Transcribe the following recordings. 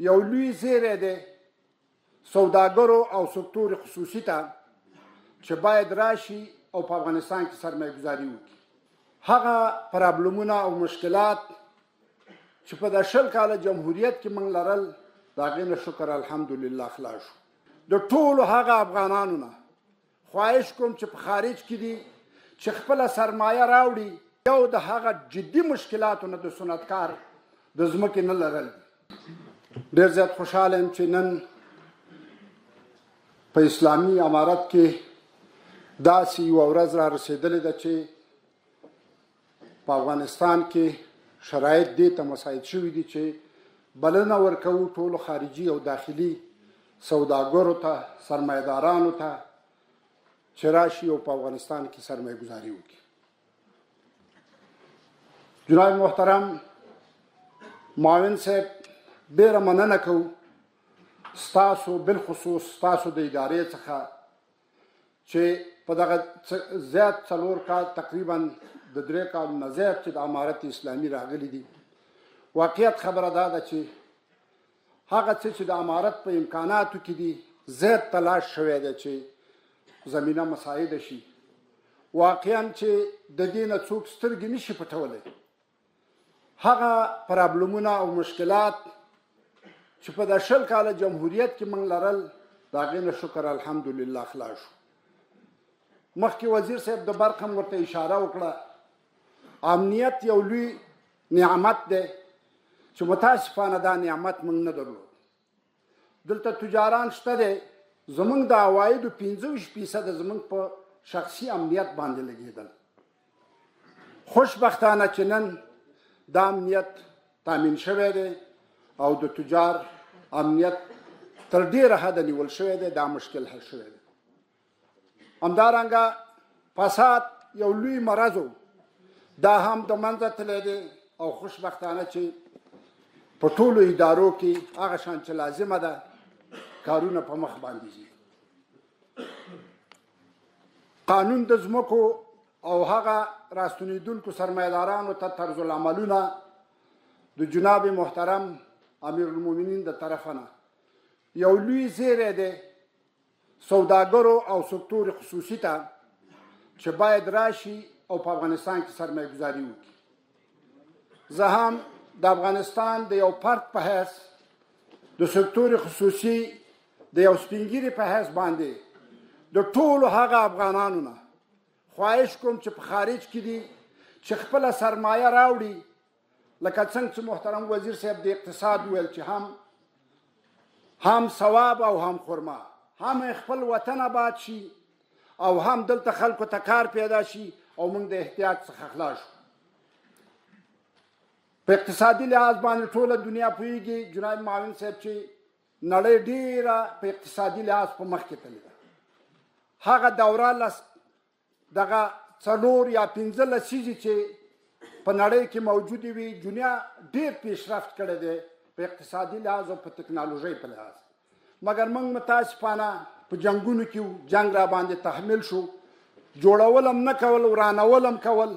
یو لوی زیری دی سوداګرو او سکتور خصوصي ته چې باید راشي او په افغانستان کې سرمایه ګذاري وکړي. هغه پرابلمونه او مشکلات چې په دا 20 کاله جمهوریت کې موږ لرل، د هغې نه شکر الحمدلله خلاص شو. د ټولو هغه افغانانو نه خواهش کوم چې په خارج کې دي چې خپله سرمایه راوړي. یو د هغه جدي مشکلاتو نه د صنعتکار د ځمکې نه لرل دي. ډېر زیات خوشحاله یم چې نن په اسلامي امارت کې داسې یوه ورځ را رسېدلې ده چې په افغانستان کې شرایط دې ته مساعد شوي دي چې بلنه ورکوو ټولو خارجي او داخلي سوداګرو ته، سرمایهدارانو ته چې راشي او په افغانستان کې سرمایه ګذاري وکړي. جناب محترم معاون صاحب، ډېره مننه کوو ستاسو، بالخصوص ستاسو د ادارې څخه چې په دغه زیات 4 کال، تقریبا د 3 کالو نه زیات چې د امارت اسلامي راغلي دي، واقعیت خبره دا ده چې هغه څه چې د امارت په امکاناتو کې دي زیات تلاش شوی دی چې زمینه مساعده شي. واقعا چې د دې نه څوک سترګې نشي پټولی. هغه پرابلمونه او مشکلات چې په دا 20 کاله جمهوریت کې موږ لرل، د هغې نه شکر الحمدلله خلاص شو. مخکې وزیر صاحب د برق هم ورته اشاره وکړه. امنیت یو لوی نعمت دی چې متاسفانه دا نعمت موږ نه درلود. دلته تجاران شته دی، زمونږ د عوایدو 25% زمونږ په شخصي امنیت باندې لګېدل. خوشبختانه چې نن دا امنیت تامین شوی دی او د تجار امنیت تر ډیره حده نیول شوی دی، دا مشکل حل شوی دی. همدارنګه فساد یو لوی مرض و، دا هم د منځه تللی دی او خوشبختانه چې په ټولو ادارو کې هغه شان چې لازمه ده کارونه په مخ باندې ځي. قانون د ځمکو او هغه راستنېدونکو سرمایهدارانو ته طرزالعملونه د جناب محترم امیرالمؤمنین د طرفه نه یو لوی زیری دی سوداګرو او سکتور خصوصي ته چې باید راشي او په افغانستان کې سرمایه ګذاري وکړي. زه هم د افغانستان د یو فرد په حیث، د سکتور خصوصي د یو سپینګیري په حیث باندې د ټولو هغه افغانانو نه خواهش کوم چې په خارج کې دي چې خپله سرمایه راوړي. لکه څنګه چې محترم وزیر صاحب د اقتصاد وویل چې هم ثواب او هم خرما، هم خپل وطن آباد شي او هم دلته خلکو ته کار پیدا شي او موږ د احتیاج څخه خلاص شو. په اقتصادي لحاظ باندې ټوله دنیا پوهېږي جناب معاون صاحب چې نړۍ ډېره په اقتصادي لحاظ په مخ کې تللې ده. هغه دوره لس دغه 4 یا 5 لسیزې چې په نړۍ کې موجودې وي، دنیا ډېر پیشرفت کړی دی په اقتصادي لحاظ او په تکنالوژۍ په لحاظ، مګر موږ متاسفانه په جنګونو کې وو، جنګ را باندې تحمیل شو، جوړول هم نه کول، ورانول هم کول.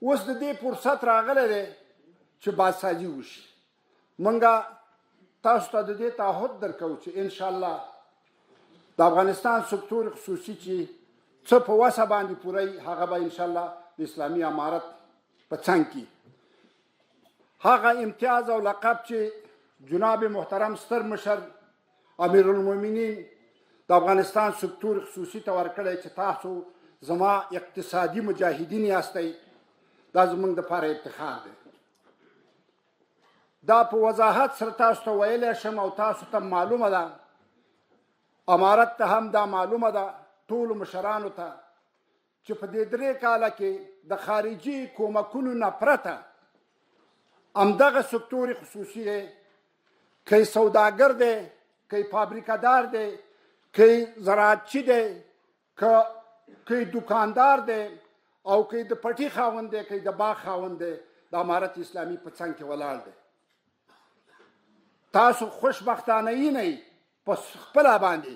اوس د دې فرصت راغلی دی چې بازسازي وشي. مونږ تاسو ته د دې تعهد درکوو چې انشاءالله د افغانستان سکتور خصوصي چې څه په وسه باندې پوره وي هغه به انشاءالله د اسلامي امارت په څنګ کې هغه امتیاز او لقب چې جناب محترم ستر مشر امیرالمؤمنین د افغانستان سکتور خصوصي ته ورکړی چې تاسو زما اقتصادي مجاهدین یاستئ، دا زمونږ دپاره افتخار دی. دا په وضاحت سره تاسو ته ویلی شم او تاسو ته معلومه ده، امارت ته هم دا معلومه ده، ټولو مشرانو ته، چې په دې 3 کاله کې د خارجي کومکونو نه پرته همدغه سکتور خصوصي دی، که سوداګر دی، که فابریکهدار دی، که زراعتچي دی، که دکاندار دی او که د پټي خاوند دی، که د باغ خاوند دی، د امارت اسلامي په څنګ کې ولاړ دی. تاسو خوشبختانه یې نه په خپله باندې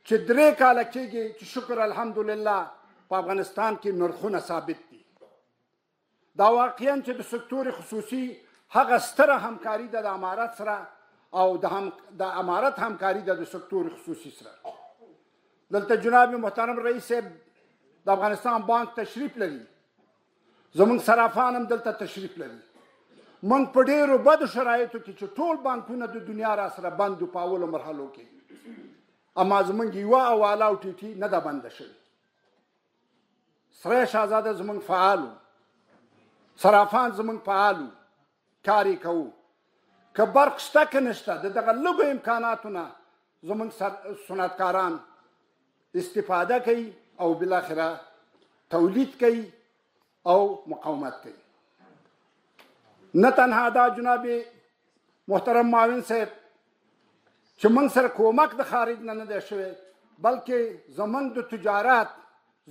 چې 3 کاله کېږي چې شکر الحمدلله په افغانستان کې نرخونه ثابت دي. دا واقعا چې د سکتور خصوصي هغه ستره همکاري ده د امارت سره او د هم د امارت همکاري ده د سکتور خصوصي سره. دلته جناب محترم رئیس صاحب د افغانستان بانک تشریف لري، زمونږ صرافان هم دلته تشریف لري. موږ په ډیرو بدو شرایطو کې چې ټول بانکونه د دنیا را سره بند په اولو مرحلو کې، اما زمونږ یوه حواله او ټي ټي نه ده بنده شوې. سره شاهزاده زمونږ فعال و، صرافان زمونږ فعال وو، کار یې کوو. که برق شته که نشته، د دغه لږو امکاناتو نه زمونږ صنعتکاران استفاده کوي او بالاخره تولید کوي او مقاومت کوي. نه تنها دا جناب محترم معاون صاحب چې موږ سره کومک د خارج نه نه دی شوی، بلکې زمونږ د تجارت،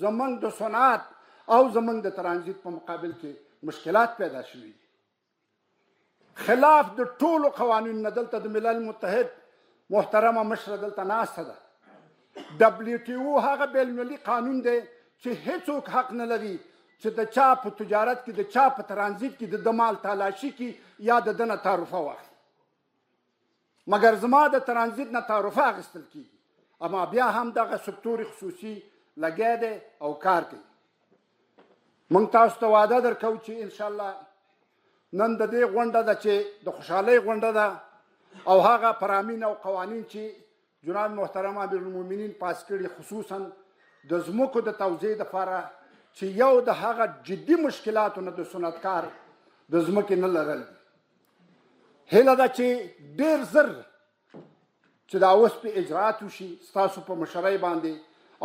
زمونږ د صنعت او زمونږ د ترانزیت په مقابل کې مشکلات پیدا شوي دي، خلاف د ټولو قوانینو نه. دلته د ملل متحد محترمه مشره دلته ناسته ده. ډبلیو ټي او هغه بین المللي قانون دی چې هیڅوک حق نه لري چې د چا په تجارت کې، د چا په ترانزیت کې د ده مال تالاشي کړي یا د ده نه تعرفه واخلي، مګر زما د ترانزیت نه تعرفه اخیستل کیږي، اما بیا هم دغه سکتور خصوصي لګیا دی او کار کوي. موږ تاسو ته وعده درکوو چې انشاءالله نن د دې غونډه ده چې د خوشحالۍ غونډه ده، او هغه فرامین او قوانین چې جناب محترم امیرالمؤمنین پاس کړي، خصوصا د ځمکو د توزیع دپاره چې یو د هغه جدي مشکلاتو نه د صنعتکار د ځمکې نه لرل دي. هیله ده چې ډېر زر چې دا اوس په اجرات وشي ستاسو په مشرۍ باندې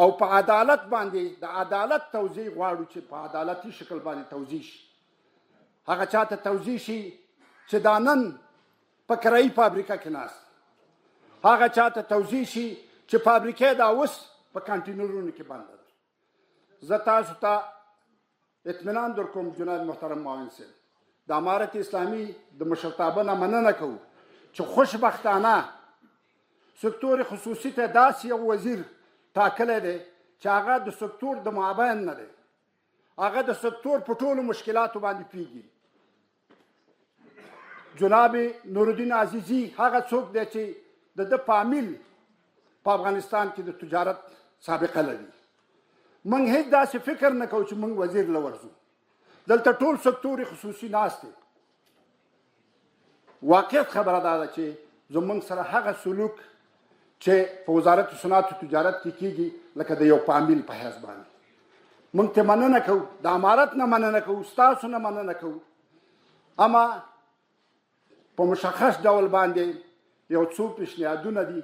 او په عدالت باندې. د عدالت توزیع غواړو چې په عدالتي شکل باندې توزیع شي، هغه چاته توزیع شي چې دا نن په کرایي فابریکه کې ناست، هغه چاته توزیع شي چې فابریکه دا اوس په کانټینرونو کې بنده ده. زه تاسو ته اطمینان در کوم جناب محترم معاون صاحب، د امارت اسلامي د مشرتابه نه مننه کوو چې خوشبختانه سکتور خصوصي ته داسې یو وزیر ټاکلی دی چې هغه د سکتور د مابین نه دی، هغه د سکتور په ټولو مشکلاتو باندې پیږي. جناب نورالدین عزیزي هغه څوک دی چې د ده فامیل په افغانستان کې د تجارت سابقه لري. موږ هیڅ داسې فکر نه کوو چې موږ وزیر له ورځو. دلته ټول سکتور خصوصي ناست دی. واقعیت خبره دا ده چې زموږ سره هغه سلوک چې په وزارت صنعت او تجارت کې کیږي لکه د یو فامیل په حیث باندې، موږ ته مننه کوو، د امارت نه مننه کوو، ستاسو نه مننه کوو، اما په مشخص ډول باندې یو څو پیشنهادونه دي،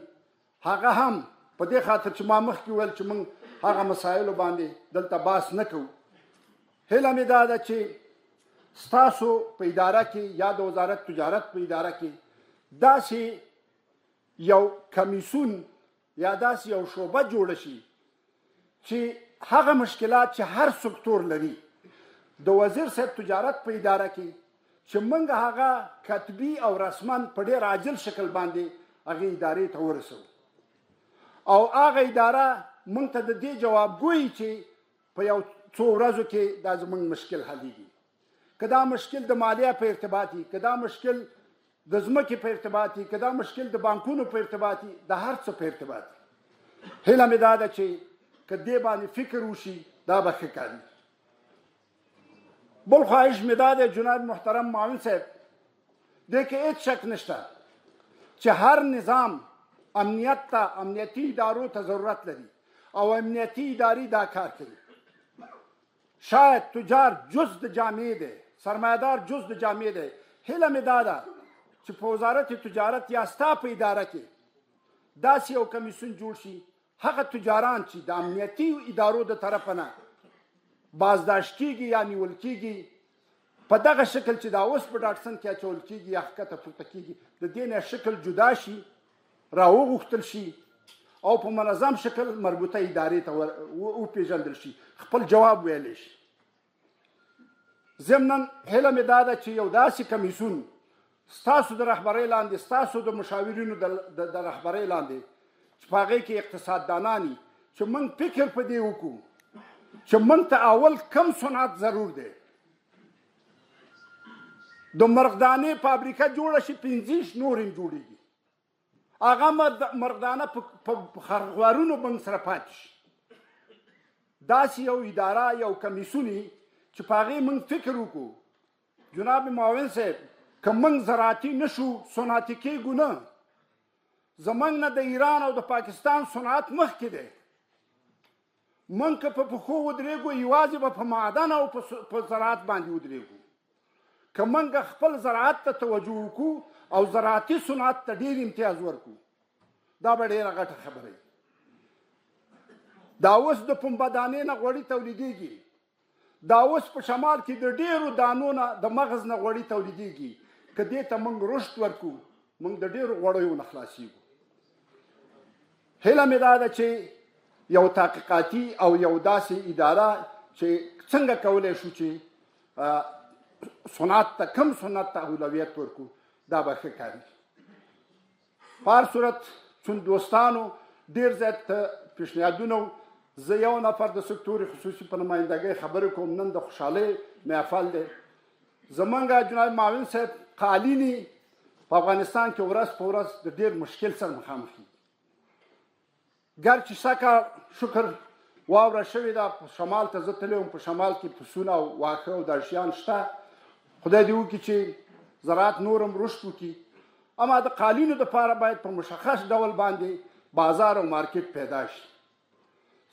هغه هم په دې خاطر چې ما مخکې وویل چې موږ هغه مسایلو باندې دلته بحث نه کوو. هیله مې دا ده چې ستاسو په اداره کې یا د وزارت تجارت په اداره کې داسې یو کمیسون یا داسې یو شعبه جوړه شي چې هغه مشکلات چې هر سکتور لري د وزیر صاحب تجارت په اداره کې چې موږ هغه کتبي او رسما په ډېر عاجل شکل باندې هغې ادارې ته ورسوو او هغه اداره موږ ته د دې جوابګوي چې په یو څو ورځو کې دا زموږ مشکل حلیږي. که دا مشکل د مالیه په ارتباط وي، که دا مشکل د ځمکې په ارتباط وي، که دا مشکل د بانکونو په ارتباط وي، د هر څه په ارتباط وي، هیله مې دا ده چې که دې باندې فکر وشي دا به ښه کار وي. بل خواهش مې دا دی جناب محترم معاون صاحب، دې کې هېڅ شک نشته چې هر نظام امنیت ته، امنیتي ادارو ته ضرورت لري او امنیتي ادارې دا کار کوي. شاید تجار جز د جامعې دی، سرمایهدار جز د جامعې دی. هیله مې دا ده چې په وزارت تجارت یا ستا په اداره کې داسې یو کمیسیون جوړ شي، هغه تجاران چې د امنیتي ادارو د طرفه نه بازداشت کیږي یا نیول کیږي په دغه شکل چې دا اوس په ډاټسن کې اچول کیږي یا ښکته پورته کیږي، د دې نه شکل جدا شي، راوغوښتل شي او په منظم شکل مربوطه ادارې ته وپیژندل شي، خپل جواب ویلی شي. ضمناً هیله مې دا ده چې یو داسې کمیسیون ستاسو د رهبرۍ لاندې، ستاسو د مشاورینو د رهبرۍ لاندې چې په هغې کې اقتصاددانان وي، چې موږ فکر په دې وکړو چې موږ ته اول کم صنعت ضرور دی. د مرغدانې فابریکه جوړه شي، 25 نور هم جوړېږي. هغه مرغدانه په خرغوارونو موږ سره پاتې شي. داسې یو اداره، یو کمیسیون چې په هغې موږ فکر وکړو. جناب معاون صاحب، که موږ زراعتي نشو، صنعتي کېږو نه. زموږ نه د ایران او د پاکستان صنعت مخکې دی. موږ که په پښو ودرېږو، یوازې به په معدن او په زراعت باندې ودرېږو. که موږ خپل زراعت ته توجه وکړو او زراعتي صنعت ته ډېر امتیاز ورکړو، دا به ډېره غټه خبره وي. دا اوس د پنبه دانې نه غوړي تولیدېږي. دا اوس په شمال کې د ډېرو دانو نه، د مغز نه غوړي تولیدېږي. که دې ته موږ رشد ورکړو، موږ د ډېرو غوړیو نه خلاصېږو. هیله مې دا ده چې یو تحقیقاتي او یو داسې اداره چې څنګه کولی شو چې صنعت ته، کم صنعت ته اولویت ورکړو، دا به ښه کار وي. په هر صورت، چون دوستانو ډېر زیات پیشنهادونه، زه یو نفر د سکتور خصوصي په نمایندګۍ خبرې کوم. نن د خوشحالۍ محفل دی. زمونږ جناب معاون صاحب، قالینې په افغانستان کې ورځ په ورځ د ډېر مشکل سره مخامخ دي. ګرچې سږکال شکر واوره شوې ده، په شمال ته زه تللی وم، په شمال کې پسونه او واښه او دا شیان شته. خدای دې وکړي چې زراعت نور هم رشد وکړي، اما د قالینو دپاره باید په مشخص ډول باندې بازار او مارکیټ پیدا شي.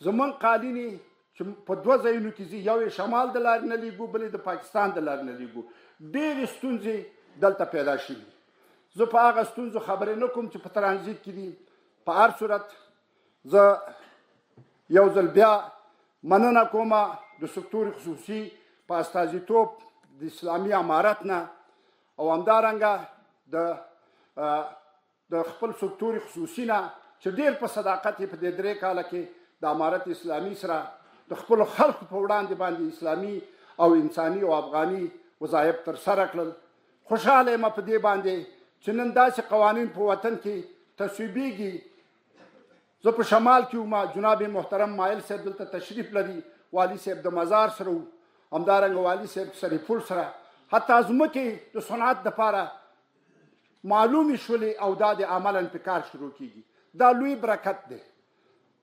زمونږ قالینې چې په دوه ځایونو کې ځي، یو یې شمال د لارې نه لیږو، بل یې د پاکستان د لارې نه لیږو، ډېرې ستونزې دلته پیدا شوي. زه په هغه ستونزو خبرې نه کوم چې په ترانزیت کې دي. په هر صورت، زه یو ځل بیا مننه کوم د سکتور خصوصي په استازیتوب د اسلامي امارت نه او همدارنګه د خپل سکتور خصوصي نه چې ډیر په صداقت یې په دې 3 کاله کې د امارت اسلامي سره د خپلو خلکو په وړاندې باندې اسلامي او انساني او افغاني وظایف ترسره کړل. خوشحاله یم په دې باندې چې نن داسې قوانین په وطن کې تصویبېږي. زه په شمال کې وم، جناب محترم مایل صاحب دلته تشریف لري، والي صاحب د مزار سره وو، همدارنګه والي صاحب سرپل سره. حتی ځمکې د صنعت دپاره معلومې شولې او دا د عملا په کار شروع کیږي. دا لوی برکت دی.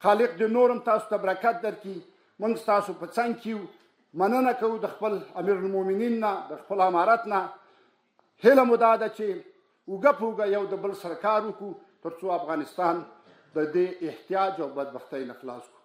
خالق دې نور هم تاسو ته برکت درکړي. موږ ستاسو په څنګ کې یو. مننه کوو د خپل امیر المؤمنین نه، د خپل امارت نه. هیله مو دا ده چې اوږه په اوږه یو د بل سره کار وکړو، تر څو افغانستان د دې احتیاج او بدبختۍ نه خلاص کړو.